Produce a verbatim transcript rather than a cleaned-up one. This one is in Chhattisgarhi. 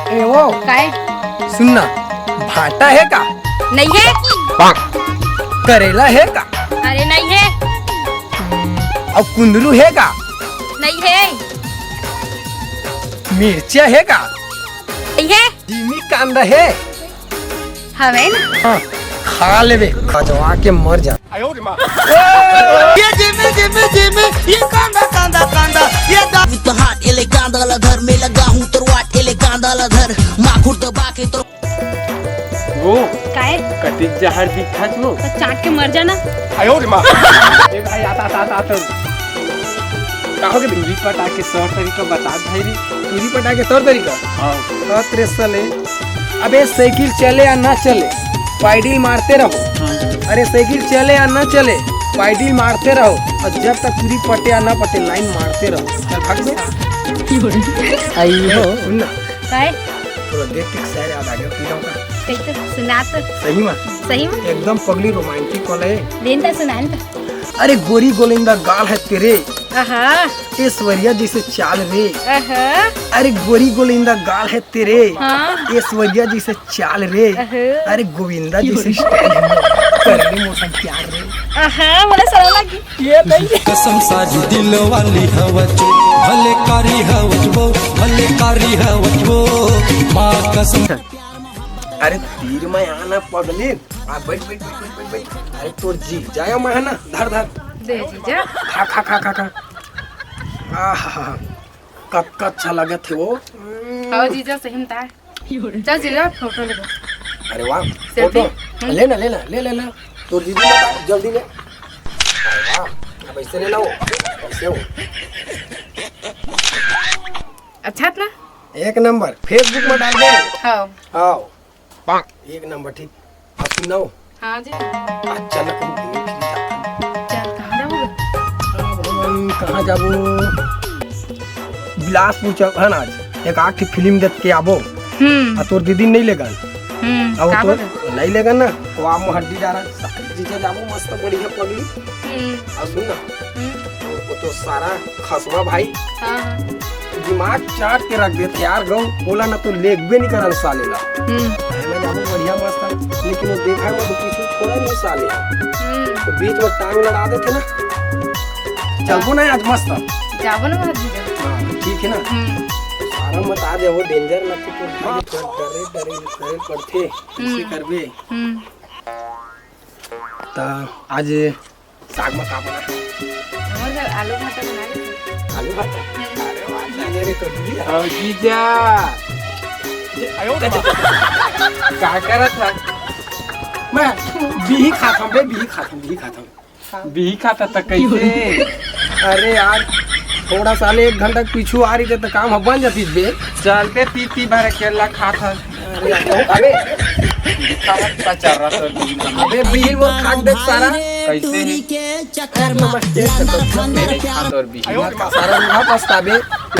ए वो, काय? सुन ना, भांटा हे का? नइ हे। करेला हे का? अरे नइ हे। अउ कुंदरू हे का? नइ हे। मिर्चा हे का? नइ हे। जीमी कांदा हे? हवे ना। हाँ, खा लेबे, खजवा के मर जा। ये जेमे, जेमे, जेमे, ये कांदा, कांदा, कांदा, ये दा- With my heart, ele कांदा ला धर, मैं लगा हूँ तोर वाट, ele कांदा ला धर, माखुर दबा के तोर वो काय? कतिक जहर दिखत वो। तो चाट के मर जाना। ए भाई, आता, आता, आता, आता। का हो गे? टूरी पटा के तौर तरीका बता भाई रे। टूरी पटा के तौर तरीका? हाँ। बात रे साले। अबे साइकिल चले या ना चले, पाइडिल मारते रहो। हाँ। अरे साइकिल चले या ना चले, पाइडिल मारते रहो। अउ जब तक टूरी पटे या ना पटे, लाइन मारते रहो। चल भाग बे। आई हो। सुन ना। काय? तोला देख के शायर याद आ गया, पी लूं का? कइसे? सुना तो। सही में? सही में? एकदम पगली रोमांटिक वाला हे। लेन त सुना न त। अरे गोरी गोलिंदा गाल हे तेरे। आहा। ऐश्वर्या जैसे चाल रे। आहा। अरे गोरी गोलिंदा गाल हे तेरे। हाँ। ऐश्वर्या जैसे चाल रे। आहा। अरे गोविंदा जैसे स्टाइल हे। कर ले मोर संग प्यार रे। आहा, मोला सरम लगी। ये नहीं। कसम सारी दिल वाली हवच, भले कारी हवच वो, भले कारी हवच वो, माँ कसम। अरे तीर में आना पगली। आ, बैठ, बैठ, बैठ। अरे तोर जीजा हे, मैं हे ना, धर, धर। दे जीजा। खा, खा, खा, खा, खा। आहा, कतका अच्छा लगत हे वो। हाँ जीजा, सही में ताय। चल जीजा, फोटो लेबो। अरे वाह, selfie? फोटो। हम्म। ले ना, ले ना, ले, ले, ले। तोर दीदी बता, जल्दी ले। अरे वाह, अब ऐसे ले ला वो, ऐसे हो। अच्छा था ना? एक नंबर, Facebook में डाल दे। हाँ। हाँ। एक नंबर, ठीक। अब सुन ना वो। हाँ जी। आज चल ना कहीं घूमे फिरे जाथन। चल, कहाँ जाबो? भगवान, कहाँ जाबो? बिलासपुर चल, हे ना, आज एक आठ ठे फिल्म देख के आबो। हम्म। आ तोर दीदी नइ लेगन। हम्म, अब का तोर बोले? नइ लेगन ना, वो आम हड्डी डारा, सारी चीजें जाबो मस्त बढ़िया पगली। हम्म। आ सुन ना, हम्म। वो, वो तो सारा खसवा भाई हाँ। दिमाग चाट के रख देथे यार गऊ, ओला ना तो लेगबे नहीं करन साले ला। हम्म। मैं जाबो बढ़िया मस्त, लेकिन वो देखा वो तो पीछे छोड़ा नहीं साले। हम्म। तो बीच में टांग लड़ा देथे ना, चलबो ना आज मस्त। जाबो ना आज भी। हाँ, ठीक है ना? हम्म। सारा मत आ जाओ, danger ना तो भाई थोड़ा डरे, डरे, डरे पड़थे, कैसे हम्म। करबे? हम्म। त आज साग में का बना? हमर घर आलू भाटा बना रहे थे। आलू भाटा? हम्म। अरे वाह, जाने रे तो दिया। ओ जीजा। का करत हस? मैं बिही खात हूँ बे, बिही खात हूँ, बिही खात हूँ। बिही खाता त कैसे? अरे यार, थोड़ा सा ले एक घंटा पीछू आ रही थे तो काम ह बन जाती बे। चलते पीती भर अकेला खात हस। अरे अबे, खावत का चल रहा था बिही में। अबे बिही वो खाट देख सारा। कैसे है? मेरे खात और बिही। सारा रूढ़ा पछताबे।